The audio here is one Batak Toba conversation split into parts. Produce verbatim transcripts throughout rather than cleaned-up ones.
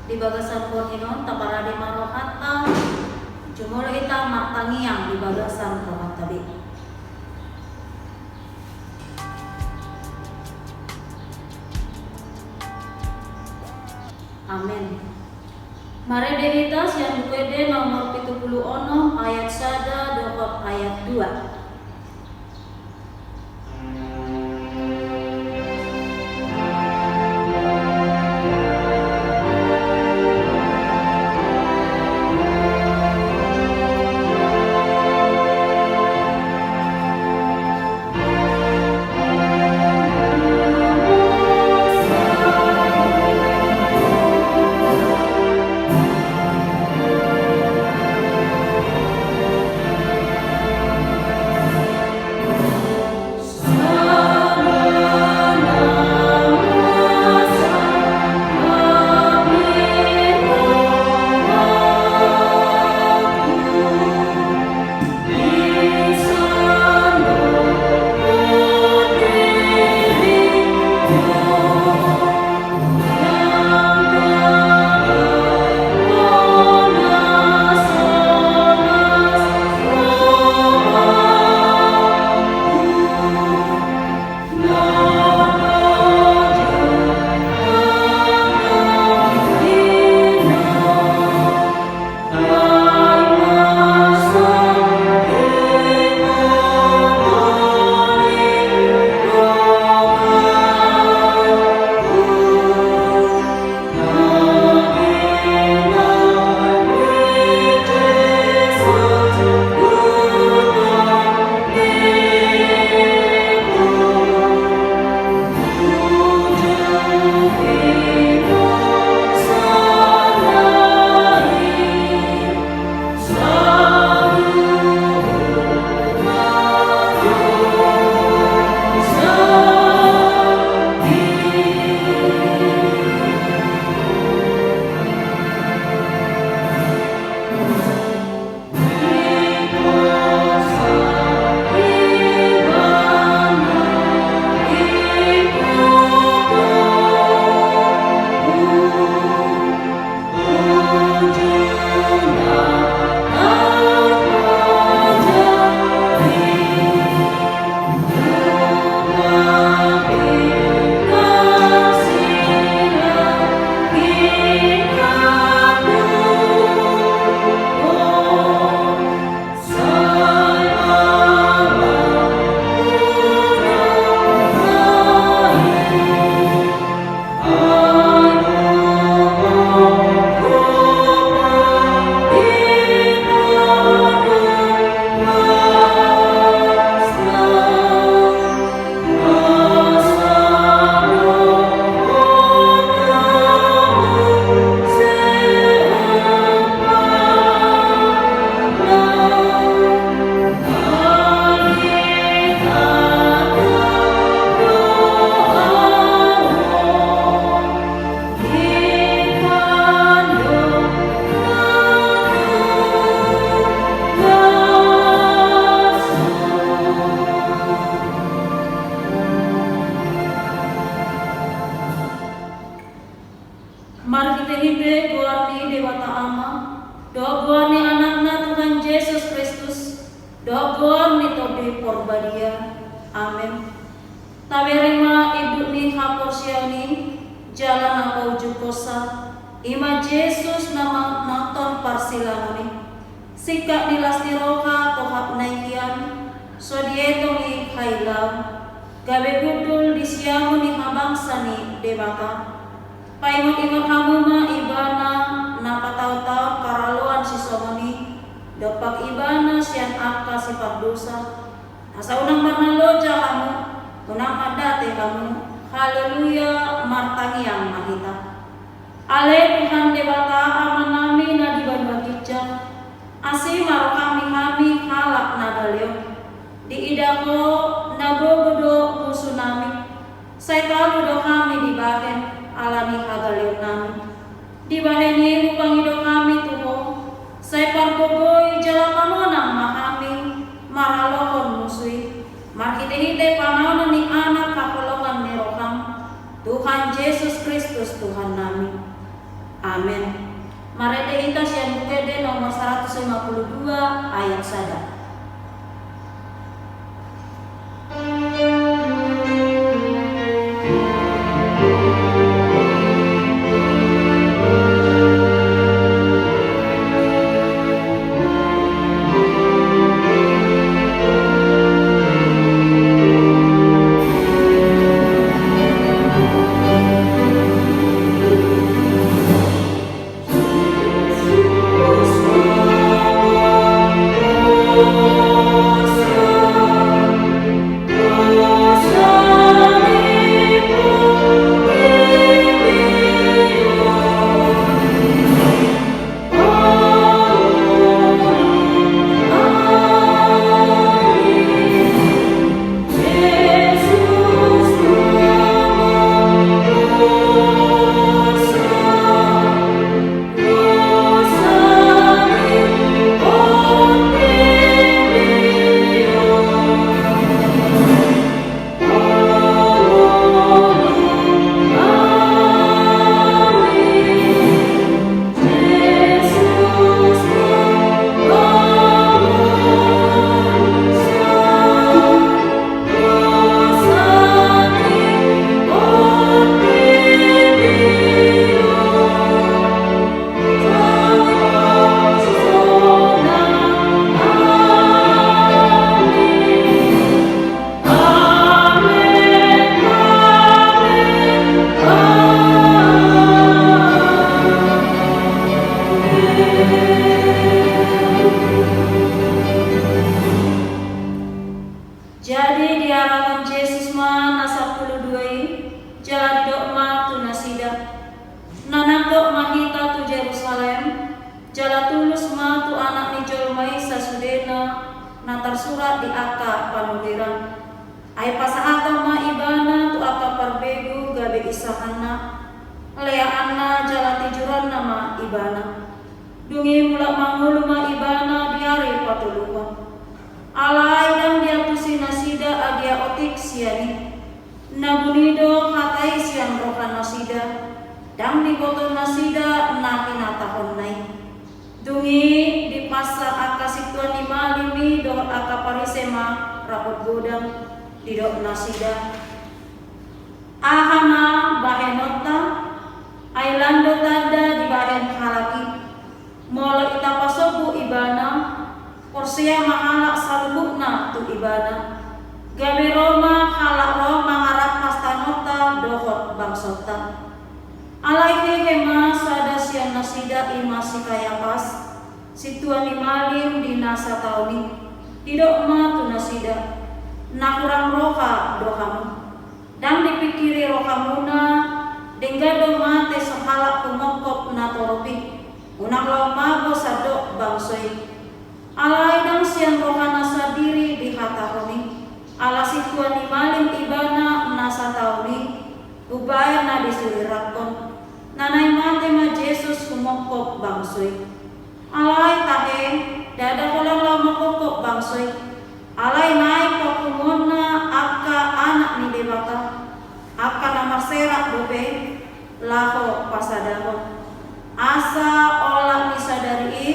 Di bagasan borngin on, taparade ma rohanta, jumolo hita martangiang di bagasan rohanta be. Amen. Marende hita sian Buku Ende nomor pitu pulu onom, ayat sada dohot ayat dua. Marhitehite goar ni Debata Ama, dohot goar ni Anakna Tuhan Jesus Kristus, dohot goar ni Tondi Porbadia. Amen. Tabereng ma induk ni haporseaon i, jala na paujungkonsa, i ma Jesus na ma-, manongtong parsilangon i. Singkat ni las ni roha tohap na i hian, so dietong i hailaon, gabe hundul di siamun ni habangsa ni Debata. Paingot-ingot hamu ma Ibana na pataon-taon paraloan sisongon i, dompak Ibana sian angka sipardosa. Asa unang marnaloja hamu, unang mandate hamu. Haleluya, martangiang ma hita. Ale Tuhan Debata Amanami na di banua ginjang, asi ma roham di hami halak na baleon. Diida Ho na gogo do musunami, sai talu do hami dibahen ala ni hagaleonnami. Dibahen i hupangido hami tu Ho, sai pargogoi jala pamonang ma hami maralohon musu i, marhite-hite panaonon ni Anak haholongan ni roham, Tuhan Jesus Kristus Tuhannami. Amen. Marende hita sian Buku Ende nomor saratus lima pulu dua ayat sada. Jadi diarahon Jesus ma na sampulu dua i, jala didok ma tu nasida: Na nangkok ma hita tu Jerusalem, jala tulus ma tu Anak ni jolma i sasudena na tarsurat di angka panurirang. Ai pasahaton ma Ibana tu angka parbegu gabe insahanna, leaanna jala tijuranna ma Ibana. Dung i mulak mangolu ma Ibana di ari patoluhon. Alai ndang diantusi nasida agia otik sian i. Na buni do hata i sian rohanasida, ndang diboto nasida na hinatahonna i. Dung i dipansat angka sintua ni malim i dohot angka Parise ma rapot godang, didok nasida: Aha ma bahenonta? Ai lan do tanda dibahen halak i. Molo ita pasombu Ibana, porsea ma halak saluhutna tu Ibana. Gabe ro ma halak ro mangarampas tanonta dohot bangsonta. Alai hehe ma sada sian nasida, i ma si Kayapas, sintua ni malim di na sataon i. Didok ma tu nasida: Na hurang roha do hamu. Ndang dipingkiri rohamuna, denggan do mate sahalak humongkop na torop i, unang laho mabo sandok bangso i. Alai ndang sian rohana sandiri dihatahon i, ala sintua ni malim ibana na sataon i, umbahen na disurirangkon. Na naeng mate ma Jesus humongkop bangso i. Alai tahe, ndada holan laho manghongkop bangso i. Alai naeng papunguonna angka anak ni Debata, angka na marserak dope, laho pasadahon. Asa olat ni sadari i,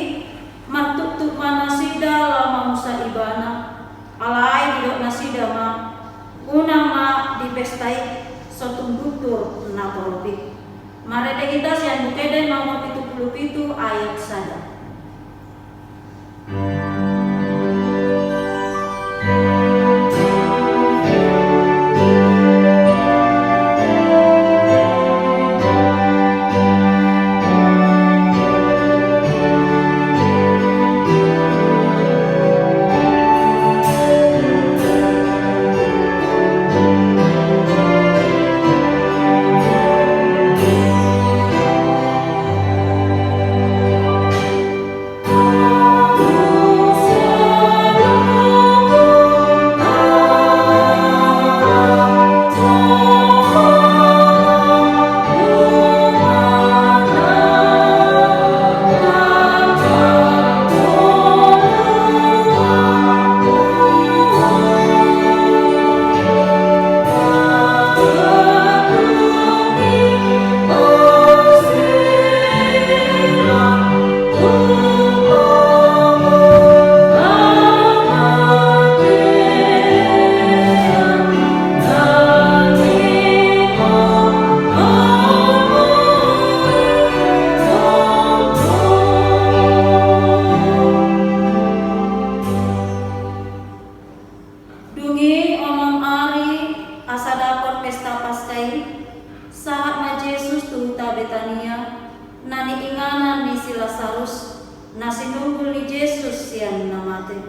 martuktuk ma nasida laho mamusa ibana. Alai didok nasida ma: Unang ma di pesta i, so tung luntur na torop i. Marende hita sian Buku Ende nomor pitu pulu pitu ayat sada. Inganan ni si Lasarus, na sinunggul ni Jesus sian na mate.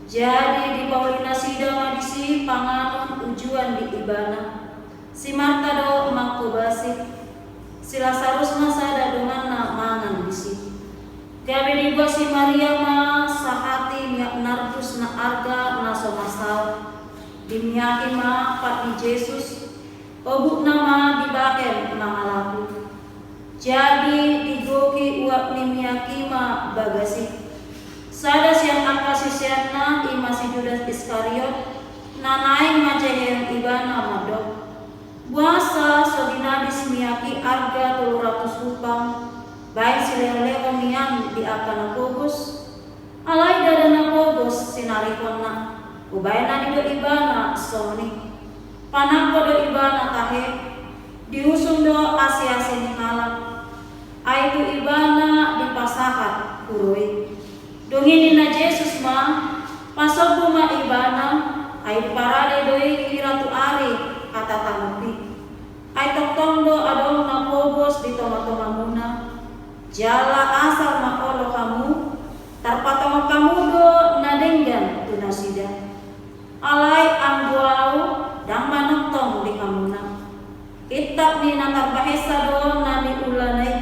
Jadi dipauli nasida ma disi panganon ujuan di ibana. Si Marta do manghobasi, si Lasarus ma sada donganna mangan disi. Gabe dibuat si Maria ma sahati minyak nardus na arga na so marsao. Dimiaki ma pat ni Jesus, obukna ma dibahen mangalapu. Jadi digohi uap ni miak i ma bagas i. Sada sian angka siseanna, i ma si Judas Iskariot, na naeng manjehehon ibana mandok: Boasa so dinadis miak i arga tolu ratus rupang, baen silehonlehon nian di angka na pogos? Alai ndada na pogos sinarihonna, hubaen na nidok ibana songon i. Panangko do ibana tahe, diusung do asiasi ni halak. Ai tu ibana dipasahat huroi. Dung i ninna Jesus ma: Pasombu ma ibana, ai diparade do i hira tu ari hatatanonpi. Ai tongtong do adong na pogos di tongatongamuna. Jala asal ma olo hamu, tarpatongon hamu do na denggan tu nasida. Alai anggo Ahu, ndang manongtong di hamuna. Intap ni na tarbahensa do na niulana i,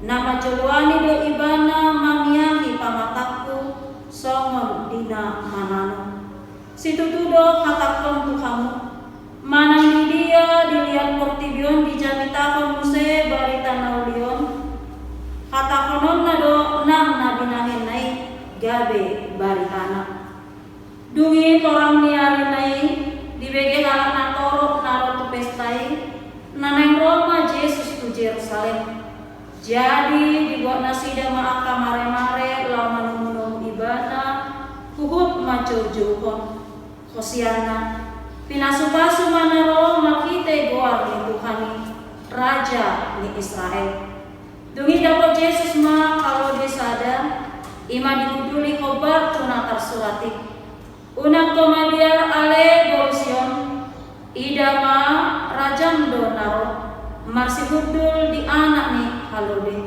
na manjoloani do ibana mamiahi pamatangku songon di na manano. Situtu do hatangkon tu hamu, manang didia di liat portibi on dijamitahon muse barita na uli on, hatahononna do nang na binahenna i gabe baritana. Dung i torang ni arina i, dibege halak natorop na ro tu pesta i, na naeng ro ma Jesus tu Jerusalem. Jadi dibuat nasida ma angka maremare laho manomunomu ibana, huhut manjoujouhon. Hosianna: Pinasupasu ma na ro marhite goar ni Tuhan i, Raja ni Israel. Dung i dapot Jesus ma halode sada, i ma digunduli hombar tu na tarsurat i: Unang ho mabiar, ale boru Sion, ida ma, rajam do na ro, marsihundul di anak ni halode.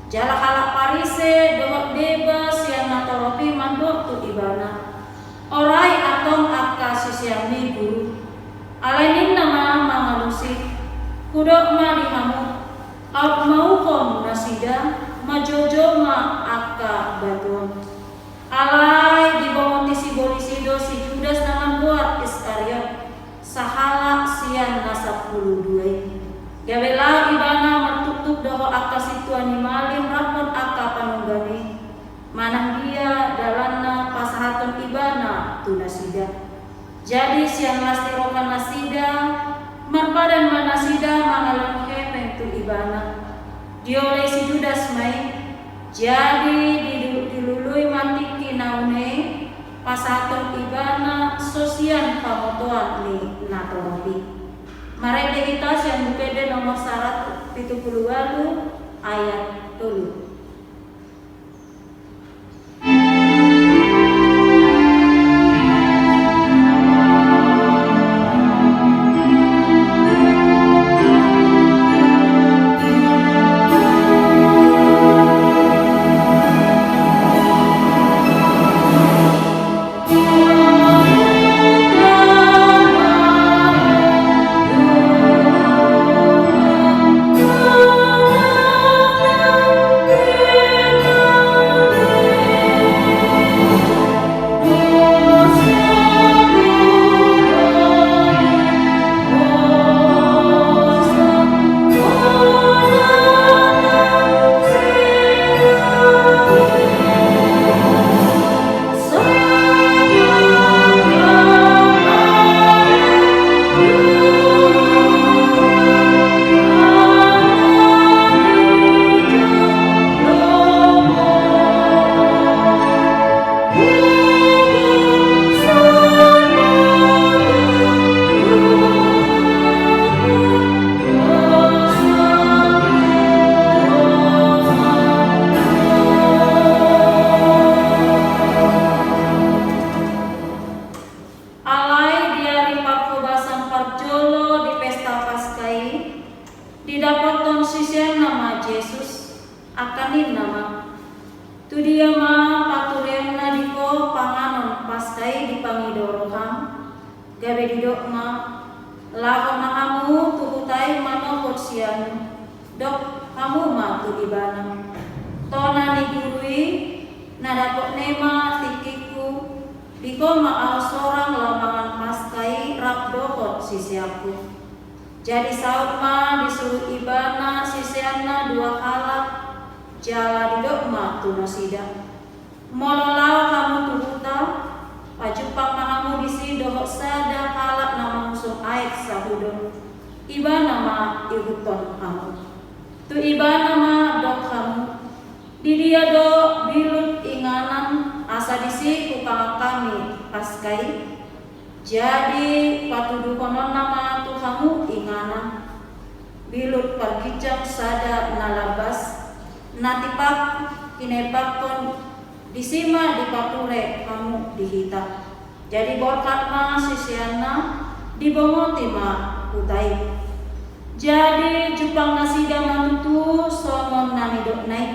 Jala halak Parise dohot deba sian natorop i mandok tu ibana: Orai antong angka siseanmi, Guru. Alai ninna ma mangalusi: Hudok ma di hamu, aut mauhom nasida, manjoujou ma angka batu on. Alai dibongoti sibolis i do si Judas na margoar Iskariot, sahalak sian na sampulu dua i. Gabe laho ibana martuktuk dohot angka sintua ni malim rap dohot angka panunggang i, manang dia dalanna pasahathon ibana tu nasida. Jadi sian las ni roha nasida, marpadan ma nasida mangalehon hepeng tu ibana. Dioloi si Judas ma i. Jadi dilu-, dilului ma tingki na une i, pasahathon ibana so sian pamotoan ni natorop i. Marende hita sian Buku Ende nomor saratus pitu pulu ualu ayat tolu. Angka ninna ma: Tu dia ma patureonna di ho panganon Paska i dipangido roham? Gabe didok ma: Laho ma hamu tu huta i manopot sian, dok hamu ma tu ibana: Tona ni guru i, na dapotna i ma tingkingku, di ho ma ahu sorang laho mangan Paska i rap dohot siseanku. Jadi saut ma disuru ibana siseanna dua halak, jala didok ma tu nasida: Molo laho hamu tu huta, pajumpang ma hamu disi dohot sada halak na mangusung aek sahudon. Ibana ma ihuthon hamu. Tu ibana ma dok hamu: Di dia do bilut inganan, asa disi hupangan hami Paska i? Jadi patuduhononna ma tu hamu inganan: Bilut parginjang sada na labas, na tipak hinaimbakkon, disi ma dipature hamu di hita. Jadi borhat ma siseanna, dibongoti ma huta i. Jadi jumpang nasida ma tutu songon na nidokna i,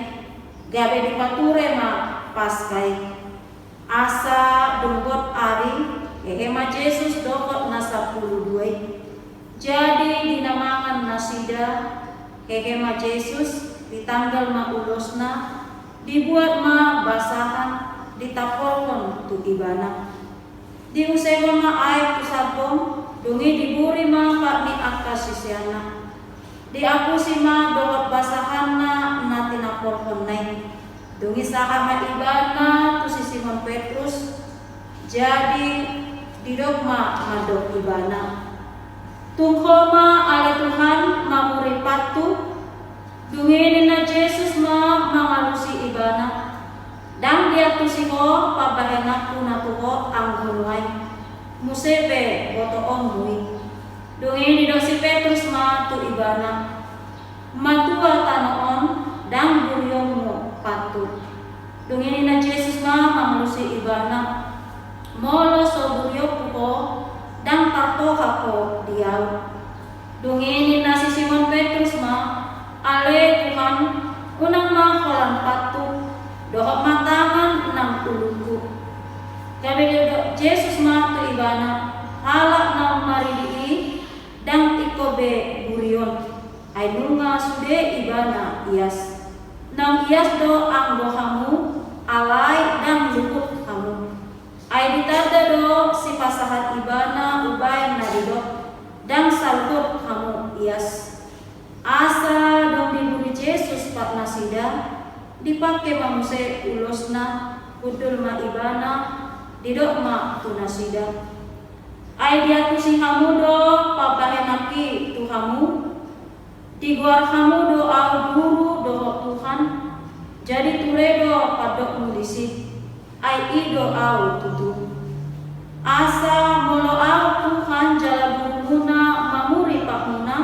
gabe dipature ma Paska i. Asa dung bot ari, hehe ma Jesus dohot na sampulu dua i. Jadi di na mangan nasida, hehe ma Jesus, ditanggal ma ulosna, dibuat ma basahan, ditampolhon tu ibana. Diusehon ma aek tu sambong, dung i diburi ma pat ni angka siseanna. Diapusi ma dohot basahanna na tinampolhonna i. Dung i sahat ma ibana tu si Simon Petrus, jadi didok ma mandok ibana: Tung ho ma ale Tuhan mamuri pathu? Dung i ninna Jesus ma mangalusi ibana: Ndang diantusi ho pambahenanku na tu ho anggo nuaeng, muse pe botoonmu i. Dung i didok si Petrus ma tu ibana: Matua tano on, ndang burionmu pathu. Dung i ninna Jesus ma mangalusi ibana: Molo so burionku ho, ndang tartoha ho di ahu. Dung i ninna si Simon Petrus ma: Ale Tuhan, unang ma holan pathu, dohot ma tangan nang ulungku. Gabe didok Jesus ma tu ibana: Halak na maridi i, ndang ingkon be burion, ai nunga sude ibana ias. Naung ias do anggo hamu, alai ndang luhut hamu. Ai ditanda do sipasahat ibana umbahen na didok: Ndang saluhut hamu ias. Asa dung diburi Jesus pat nasida, dipangke ma muse ulosna, hundul ma ibana, didok ma tu nasida: Ai diantusi hamu do pambahenanki tu hamu? Digoar hamu do ahu Guru dohot Tuhan? Jadi ture do pandokmu disi, ai i do ahu tutu. Asa molo ahu Tuhan jala Gurumuna mamuri patmuna,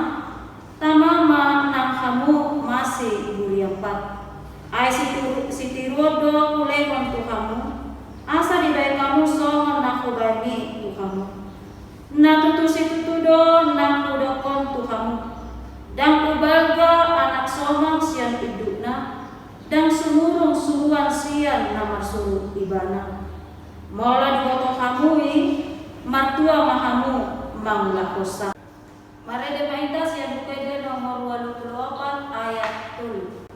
tama ma nang hamu masi burian pat. Ai situ-, sitiruon do hulehon tu hamu, asa dibahen hamu songon na hubahen i tu hamu. Na tutu situtu do na hudokhon tu hamu: Ndang ubalga anak somang sian indukna, ndang sumurung suruan sian na marsuru ibana. Molo diboto hamu i, martua ma hamu mangulahonsa. Marende ma hita sian Buku Ende nomor ualu pulu opat ayat tolu.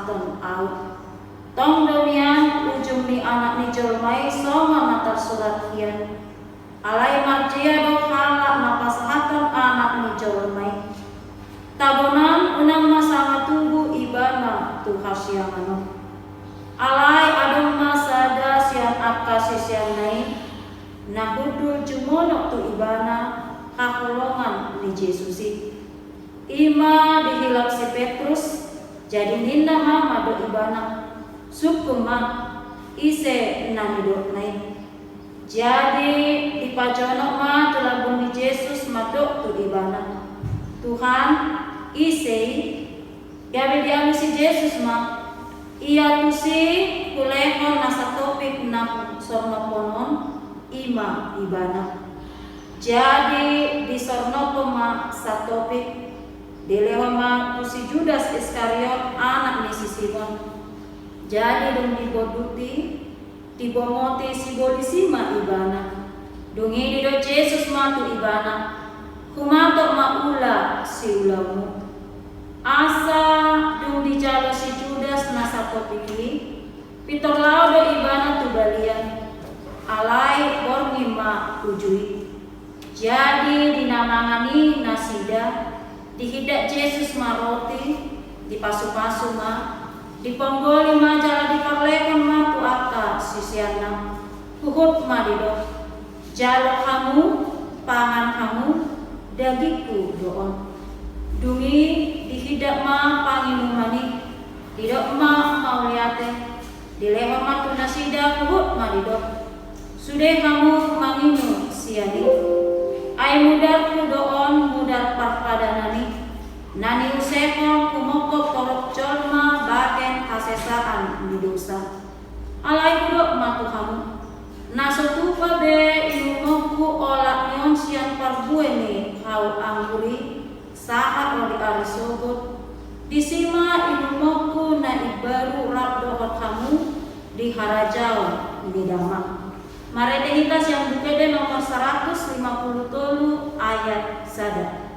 Tong au. Tong do nian ujung ni Anak ni jolma i songon na tarsurat hian. Alai marjea do halak na pasahathon Anak ni jolma i. Tabonan unang ma sanga tubu ibana tu hasiangan on. Alai adong ma sada sian angka siseanna i na hundul jumonok tu ibana haholongan ni Jesus i. I ma dihilap si Petrus, jadi ninna ma mandok ibana, sungkun ma, ise na nidokna i. Jadi dipajonok ma tu lambung ni Jesus mandok tu ibana, Tuhan, ise i? Gabe dialusi Jesus ma, ia tusi hulehon na satopik na husornophon on, i ma ibana. Jadi disornophon ma satopik, dilehon ma tu si Judas Iskariot anak ni si Simon. Jadi dung dibondut i, dibongoti sibolis i ma ibana. Dung i didok Jesus ma tu ibana, humatok ma ula siulaonmu. Asa dung dijalo si Judas na satopik i, pintor laho do ibana tu balian. Alai borngin ma uju i. Jadi di na mangan i nasida, dihindat Jesus ma roti, dipasupasu ma, diponggoli ma jala diparlehon ma tu angka siseanna. Huhut ma didok, jalo hamu, pangan hamu, dagingku do on. Dung i dihindat ma panginuman i, didok ma mauliate, dilehon ma tu nasida huhut ma didok, sude hamu manginum sian i. Ai mudarku do on mudar parpadanan i, na niusehon humophop torop jolma bahen hasesaan ni dosa. Alai hudok ma tu hamu, na so tupa be inumonku olat ni on sian parbue ni hau anggur i, sahat ro di ari sogot, disi ma inumonku na imbaru rap dohot hamu di harajaon ni Damang. Marende hita sian Buku Ende nomor saratus lima pulu tolu ayat sada.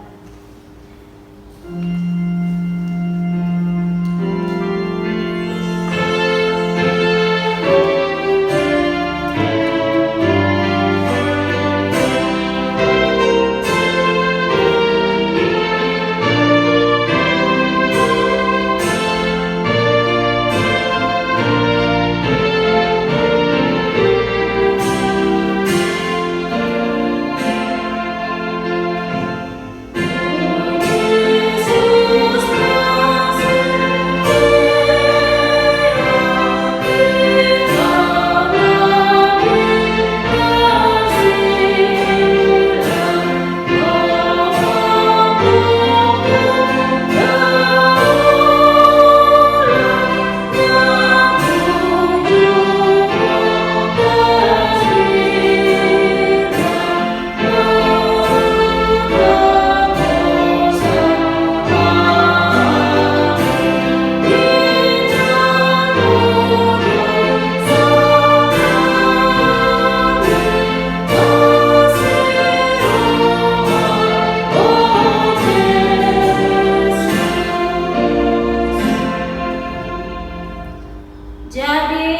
Jadi,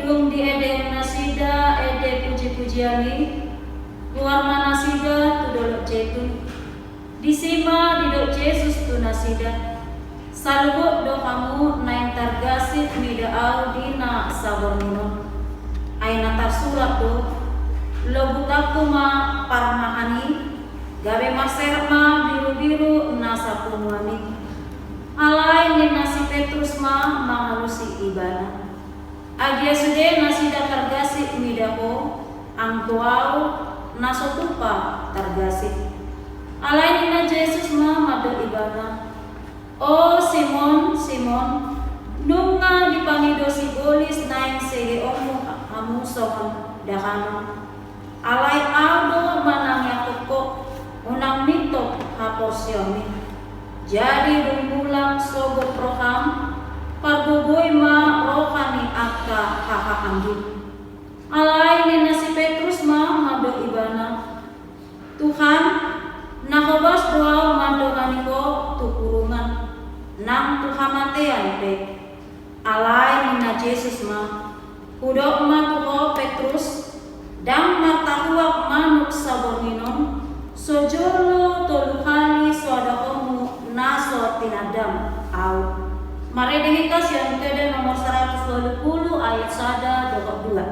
dung diendehon nasida ende pujipujian i, ruar ma nasida tu Dolok Jetun. Disi ma didok Jesus tu nasida, saluhut do hamu naeng targasip mida Ahu di na saborngin on. Ai na tarsurat do, lobutanku ma parmahan i, gabe marserak ma birubiru na sapunguan i. Alai ninna si Petrus ma mangalusi ibana, agia sude nasida targasip mida Ho, anggo Ahu na so tupa targasip. Alai ninna Jesus ma mandok ibana, o Simon, Simon, nunga dipangido sibolis naeng segeonmu hamu songon dahanon. Alai Ahu do manangiangkon ho, unang mintop haporseaonmi. Jadi dung mulak sogot roham, pargogoi ma roha ni angka hahaanggim. Alai ninna si Petrus ma mandok ibana, Tuhan, na hobas do ahu mandongani Ho tu hurungan, nang tu hamatean pe. Jesus ma, hudok ma tu ho Petrus, ndang martahuak manuk saborngin on, so jolo tolu hali so adahonmu na so tinandam Ahu. Marende hita sian Ende nomor saratus walu pulu ayat sada dohot dua.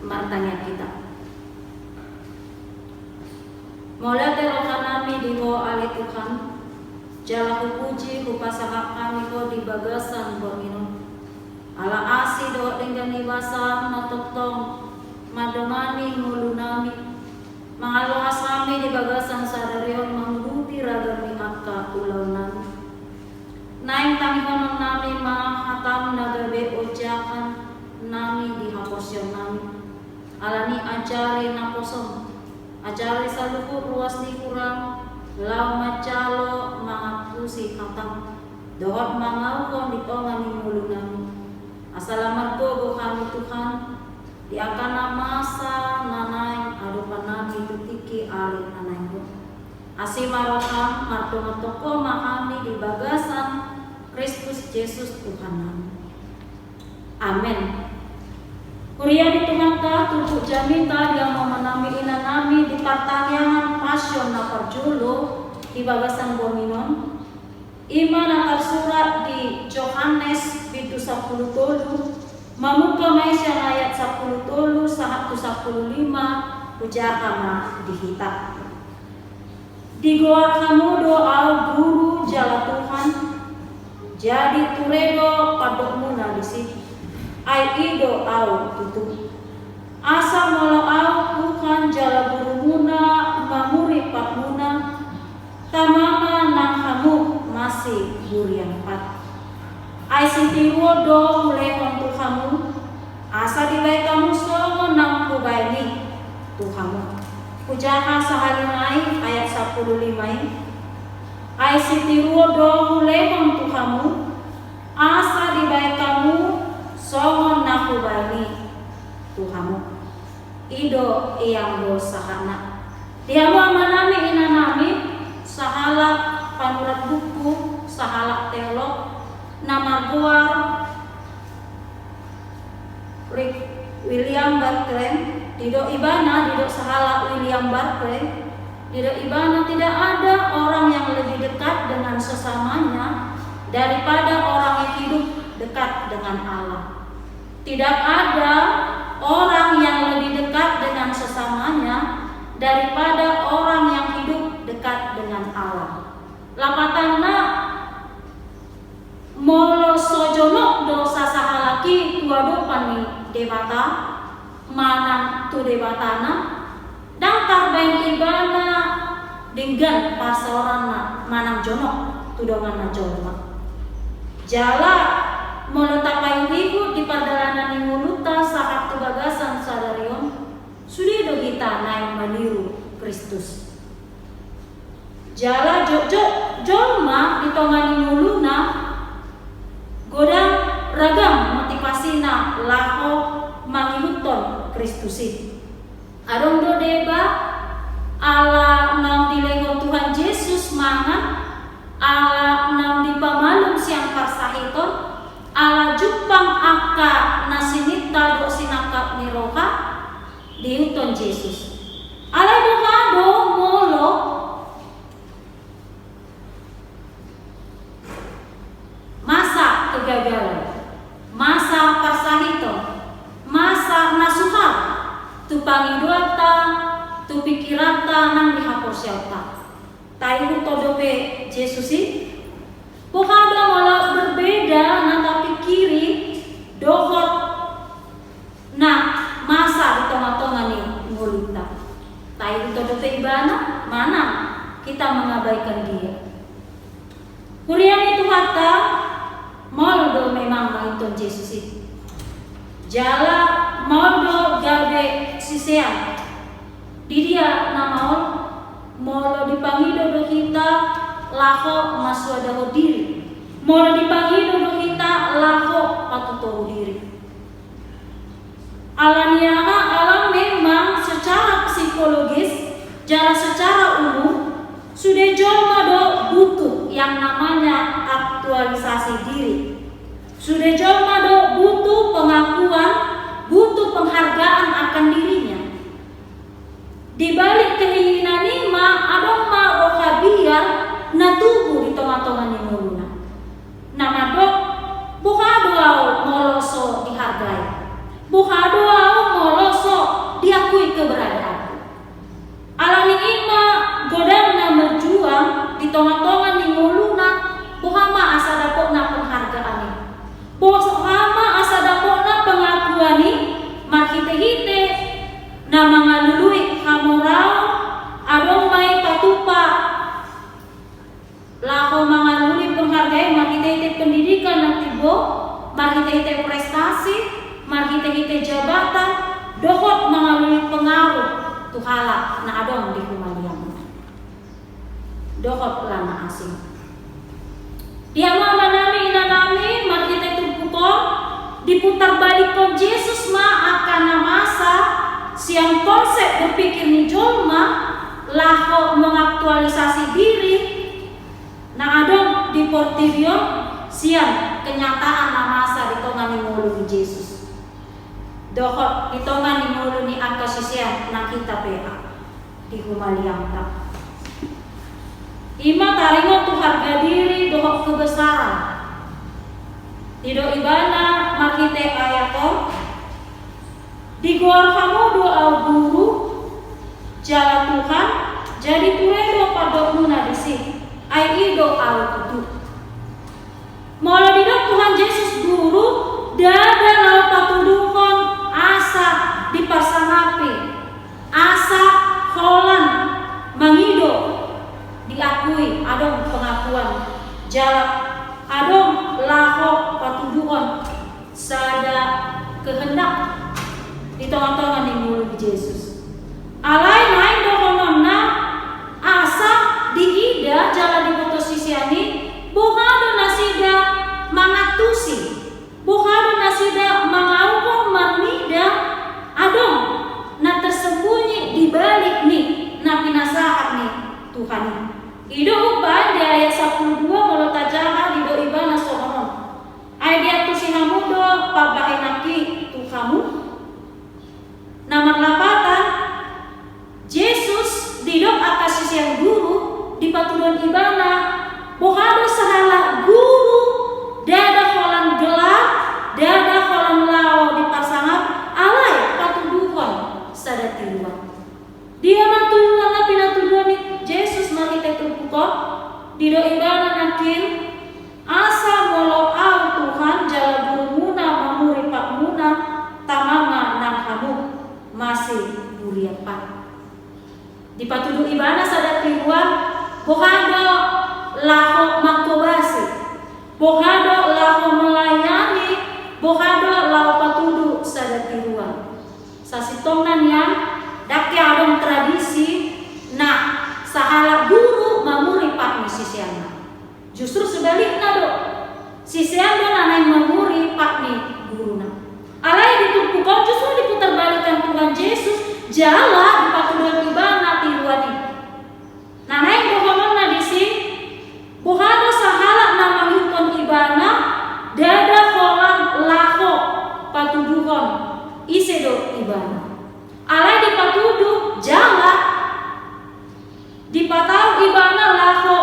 Martangiang hita. Mauliate rohanami di Ho ale Tuhan, jala hupuji hupasahat hami Ho di bagasan borngin on. Ala asi dohot denggan ni basaM na tongtong mandomani ngolunami, mangalehon hami di bagasan sadari on manguduti ragam ni angka ulaonnami. Naeng tangihononnami ma hataM na gabe ojahan nami di haporseaonnami. Alani ajari naposoM, ajari saluhut ruas ni hurang, laho manjalo mangantusi hataM, dohot mangauhon di tonga ni ngolunami. Asa lam margogo hami Tuhan, di angka na masa na naeng adopannami tu tingki ari na naeng ro. Asi ma rohaM, mardongan tongtong ma hami di bagasan Kristus Jesus Tuhannami. Amen. Huria ni Tuhanta, turpuk jamita di amanami inanami di partangiangan Pasion na parjolo di bagasan borngin on, i ma na tarsurat di Johannes bindu sampulu tolu, mamungka ma i sian ayat sampulu tolu sahat tu sampulu lima, hujaha ma di hita. Digoar hamu do Ahu Guru jala Tuhan, jadi ture do pandokmuna disi, ai i do Ahu tutu. Asa molo Ahu Tuhan jala Gurumuna mamuripathmuna, tama ma nang hamu masihurian pat. Ai sitiruon do hulehon tu hamu, asa dibahen hamu songon na hubahen i tu hamu. Hujaha sahali nai ayat sampulu lima i. Ai sitiruon do hulehon tu hamu, asa dibahen hamu songon na hubahen i tu hamu. I do, i anggo sahatna. Di hamu amanami inanami, sahalak panurat buku, sahalak teolog, na margoar Rick William Barclay, didok ibana, didok sahalak William Barclay, didok ibana, tidak ada orang yang lebih dekat dengan sesamanya daripada orang yang hidup dekat dengan Allah. Tidak ada orang yang lebih dekat dengan sesamanya daripada orang yang hidup dekat dengan Allah. Lapatanna, molo so jonok do sasahalak i tu adopan ni Debata, manang tu Debatana, ndang tarbahen ibana denggan parsaoranna manang jonok tu donganna jolma. Jala molo tapaihutihut di pardalanan ni ngolunta sahat tu bagasan sadari on, sude do hita naeng maniru Kristus. Jala jotjot jolma di tonga ni ngoluna, godang ragam motivasina laho mangihuthon Kristus i. Adong do deba ala naung dilehon Tuhan Jesus mangan, Ala naung dipamalum sian parsahiton, ala jumpang angka na sininta dohot sinangkap ni roha, diihuthon Jesus. Alai boha do molo masa kegagalan, masa parsahiton, masa na suhar tu pangidoanta, tu pikiranta nang di haporseaonta. Taihuthon dope Jesus i, boha do molo berbeda na tapikiri dohot na masa di tonga-tonga ni ngolunta. Taihuthon dope ibana, manang hita mengabaikan dia. Huria ni Tuhanta, maol do memang mangihuthon Jesus i. Jala maol do gabe sisean. Di dia na maol? Molo dipangido do hita laho mansuadahon diri. Molo dipangido do hita laho patutohu diri. Ala ni aha? Ala memang secara psikologis jala secara umum sude jolma do butuh yang namanya aktualisasi diri. Sude jolma do butuh pengakuan, butuh penghargaan akan dirinya. Di balik keinginan i ma adong ma roha biar na tubu di tonga-tonga ni ngoluna. Na mandok, boha do ahu molo so dihargai? Boha do ahu molo so diakui keberadaanku? Ala ni i ma godang na merjuang di tonga-tonga ni ngoluna, boha ma asa dapotna penghargaan i? Boha ma asa dapotna pengakuan i? Marhite-hite na mangalului hamoraon, adong ma i patupa laho mangalului penghargaan marhite-hite pendidikan na timbo, marhite-hite prestasi, marhite-hite jabatan, dohot mangalului pengaruh tu halak na adong di humaliangna. Dohot na asing. Di hamu amanami, inanami, marhite turpuk on, diputarbalikhon Jesus ma angka na masa sian konsep berpikir ni jolma laho mengaktualisasi diri na adong di portibi on sian kenyataan na masa di tonga ni ngolu ni Jesus dohot di tonga ni ngolu ni angka sisean na hita pe di humaliangta. I ma taringot tu harga diri dohot kebesaran. Didok ibana marhite ayat on, digoar hamu do ahu guru jala Tuhan, jadi ture do pandokmuna disi, ai i do ahu tutu. Molo didok Tuhan Jesus guru, ndada laho patuduhon asa diparsangapi, asa holan mangido diakui, adong pengakuan jala adong laho patuduhon sada kehendak di tonga-tonga ni ngolu ni Jesus. Alai naeng dohononna asa diida jala diboto sisean i, boha do nasida mangantusi, boha do nasida mangauhon marnida adong na tersembunyi di balik ni na pinasahat ni Tuhan i. I do umbahen di ayat sampulu dua molo tajaha didok ibana songon on. Ai diantusi hamu do pambahenanki tu hamu? Na marlapatan, Jesus didok angka sisean guru, dipatuduhon ibana, boha do sahalak guru, ndada holan gelar, ndada holan laho diparsangap, alai patuduhon sada tiruan. Dia ma tuduhon na pinatuduhon ni Jesus marhite turpuk on? Didok ibana nangkin, asa molo ahu Tuhan jala gurumuna mamuri patmuna, tama ma nang hamu masiburia pat. Dipatudu ibana sada tiruan, boha do laho manghobasi, boha do laho melayani, boha do laho patudu sada tiruan. Sasintongna nian, ndang adong tradisi na sahalak guru mamuri pat ni siseanna. Justru sebalikna do, sisean do na naeng mamuri pat ni guruna. Alai di turpuk on justru diputarbalikhon Tuhan Jesus, jala dipatuduhon ibana tiruan i. Na naeng dohononna disi, boha Alai dipatudu jala dipatau ibana laho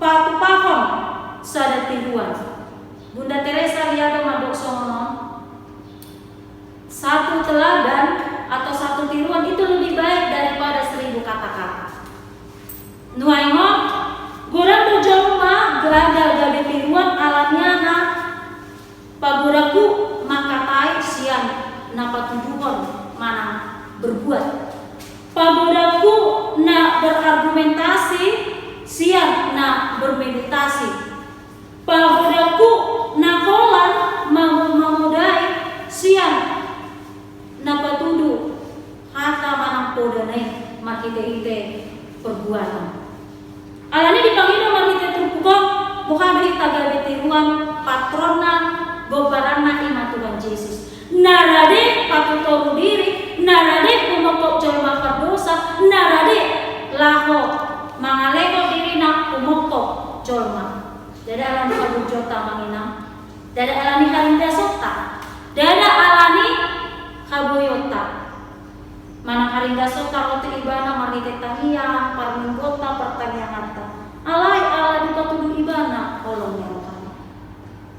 patupahon sada tiruan. Bunda Teresa dia do mandok songon on, satu teladan atau satu tiruan itu lebih baik daripada seribu kata-kata. Nuaeng on, godang do jolma gagal gabe tiruan ala nian na pagodangku mangkatai sian na patuduhon manang berbuat. Pagodangku na berargumentasi sian na bermeditasi. Pagodangku na holan ma-, mamodai sian na patudu hata manang poda na i marhite-hite perbuatan. Alani dipangido marhite turpuk on, boha do hita gabe tiruan, patronna, gombaranna i ma Tuhan Jesus. Na rade patutoru diri, na rade pumongkop jolma pardosa, na rade laho mangalehon dirina pumongkop jolma. Ndada alani haburjuonta manang inang. Ndada alani haringgasonta. Ndada alani haboionta. Manang haringgasonta roti ibana marhite tangiang, parminggonta, partangianganta. Alai ala dipatudu ibana holong ni rohana.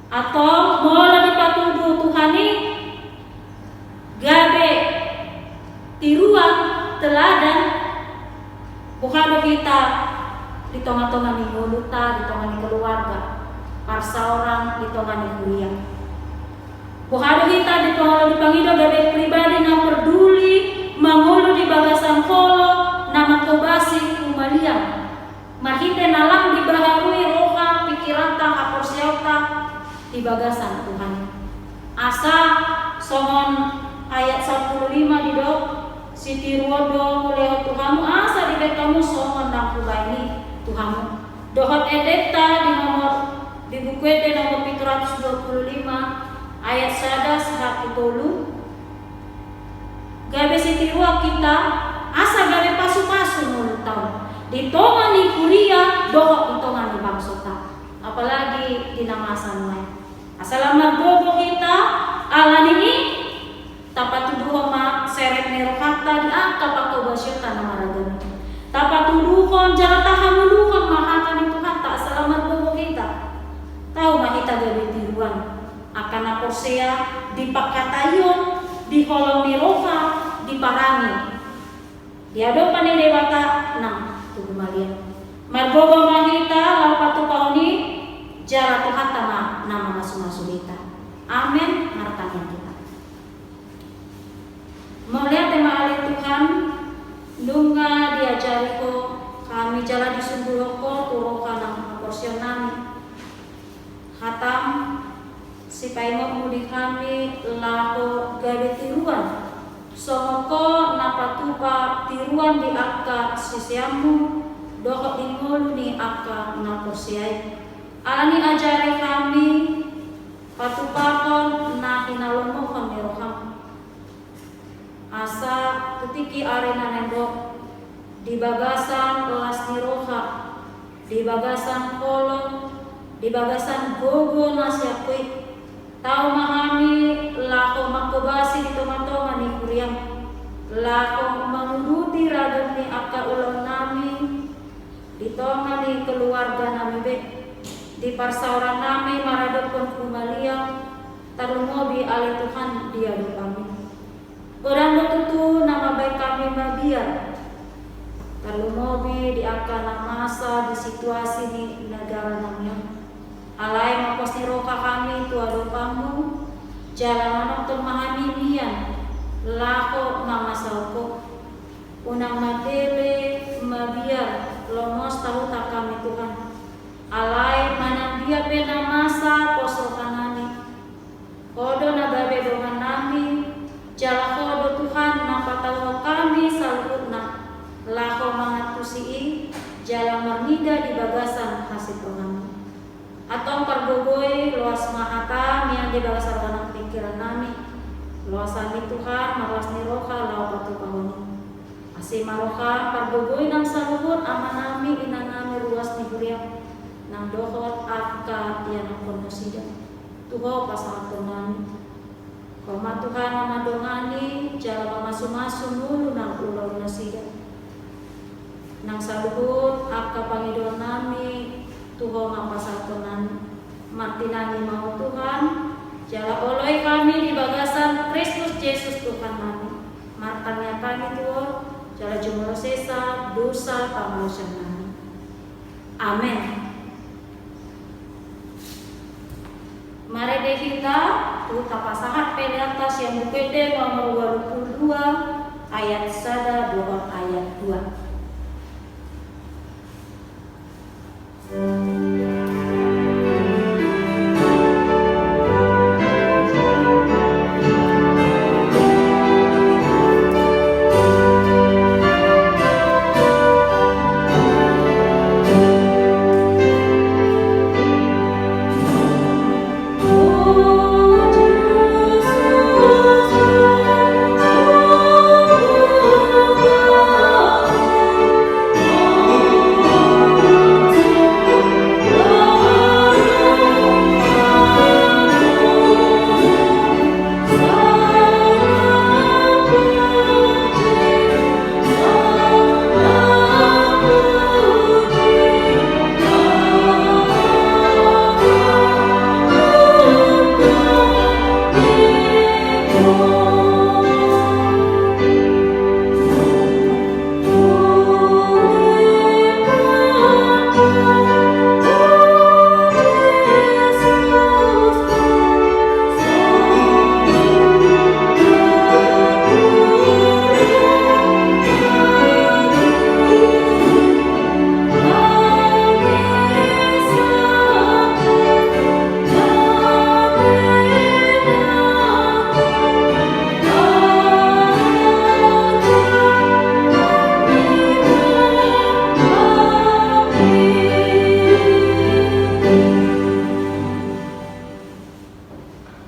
Atau molo dipatudu Tuhan i gabe tiruan, teladan, boha do hita di tonga-tonga ni ngolunta, di tonga ni keluarga, parsaoran, di tonga ni huria. Boha do hita di tonga ni, dipangido gabe pribadi na perduli mangolu di bagasan holong na mangkobasi humaliang. Marhite na lang dibaharui roha, pikiranta, haporseaonta di bagasan Tuhan. Asa songon ayat sampulu lima didok, sitiruon do hulehon tu hamu asa dibaen hamu songon na hubaen i tu hamu. Dohot endenta di nomor, di Buku Ende nomor pitu ratus dua pulu lima ayat sada sahat tu tolu. Gabe sitiruon hita, asa gabe pasu-pasu ngolunta on di tonga ni huria dohot di tonga ni bangsonta, apalagi di na masa nuaeng. Asa lam margogo hita, alani i tapatuduhon ma serep ni rohanta di angka pangkobasionta na maragam i. Tapatuduhon jala tahangoluhon ma hata ni Tuhanta, asa lam margogo hita. Tau ma hita gabe tiruan angka na porsea di pangkataion, di holong ni roha, di parange, di adopan ni Debata nang tu humaliang. Margogo ma hita laho patupahon i, jala Tuhanta ma na mamasu-masu hita. Amen. Martangiang hita. Mauliate ma ale Tuhan, nunga diajari Ho hami jala disundulhon Ho tu roha nang haporseaon nami Hatam, sipaingot-Mu di hami laho gabe tiruan, songon Ho na patupa tiruan di angka sisean-Mu dohot di ngolu ni angka na porsea i. Alani i ajari hami patupahon na hinalomohon ni roham. Asa tu tingki ari na naeng ro, di bagasan las ni roha, di bagasan holong, di bagasan gogo na sian Ho i, tau ma hami laho mangkobasi di tonga-tonga ni huriam, laho manguduti ragam ni angka ulaon nami, di tonga ni keluarga nami be, di parsaoran nami maradophon humaliang, tarlumobi ale Tuhan di adopanMu. Godang do tutu na mambahen hami mabiar, tarlumobi di angka na masa di situasi ni negara nami on. Alai mangkos ni roha hami tu adopanMu, jala manongtong ma hami nian laho mamasaon Ho. Unang matele mabiar lomo sahuta hami Tuhan. Alai manang dia pe na masa pos roha nami, Ho do na gabe dongan nami, jala Ho do Tuhan na patauhon hami saluhutna, laho mangantusi i, jala marnida di bagasan hasintonganMu. Antong pargogoi, loas ma hataM nian di bagasan roha nang pingkiran nami. Loas hami Tuhan, marlas ni roha laho patupahon i. Asi ma rohaM, pargogoi nang saluhut ama nami, ina nami, ruas ni huriaM, nang dohot angka ianakhon nasida. Tu Ho pasahathon nami. Ho ma Tuhan na mandongani, jala mamasumasu ngolu nang ulaon nasida. Nang saluhut angka pangidoannami tu Ho ma pasahaton nami. Martinangi ma Ho Tuhan, jala oloi hami di bagasan Kristus Jesus Tuhannami. Martangiang hami tu Ho, jala jumolo sesa dosa pangalaosionnami. Amen. Marende hita, tu tapasahat peleanta sian Buku Ende nomor ualu pulu dua, ayat sada dohot ayat dua.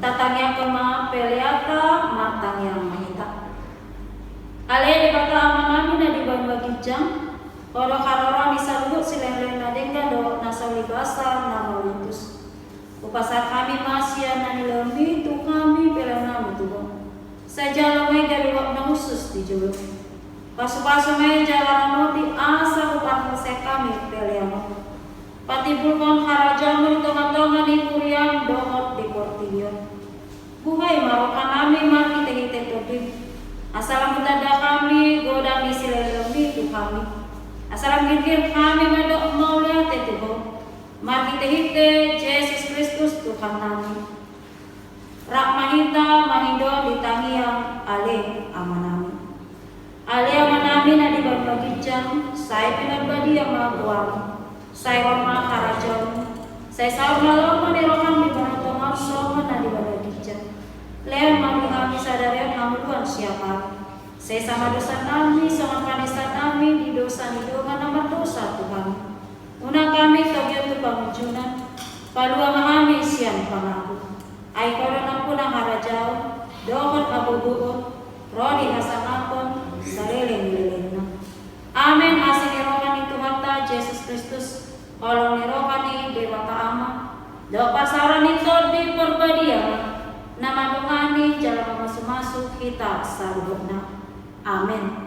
Tatangiangkon ma peleanta, martangiang ma hita. Ale Debata Amanami na di banua ginjang, Ho do haroro ni saluhut silehonlehon na denggan dohot na saur ni basa na mauliutus. Hupasahat hami ma sian na nilehonMi tu hami peleannami tu Ho. Sai jalo ma i gabe uap na hushus di jolo. Pasupasu ma i jala ramoti asa huparsae hami peleanMi. Patimbulhon harajaonMu di tongatonga ni huriaM dohot di portibi on. Buhai ma rohanami marhitehite TondiM. Asa lam hutanda hami godang ni silehonlehonMi tu hami. Asa lam girgir hami mandok mauliate tu Ho. Marhitehite Jesus Kristus Tuhannami. Rap ma hita mangido di tangiang Ale Amanami. Ale Amanami na di banua ginjang, sai pinarbadia ma goarMu. Sai ro ma harajaonMu. Sai saut ma lomo ni rohaM di banua tonga on songon na di banua ginjang. Lehon ma di hami sadari on hangoluan siapari. Sesa ma dosanami songon panesanami di dosa ni dongan na mardosa tu hami. Unang hami togihon tu pangunjunan, palua ma hami sian pangago. Ai Ho do nampuna harajaon, dohot hagogoon, ro di hasangapon, saleleng ni lelengna. Amen. Asi ni roha ni Tuhanta Jesus Kristus, holong ni roha ni Debata Ama, dohot parsaoran ni Tondi Parbadia, na mandongani jala mamasumasu hita saluhutna. Amen.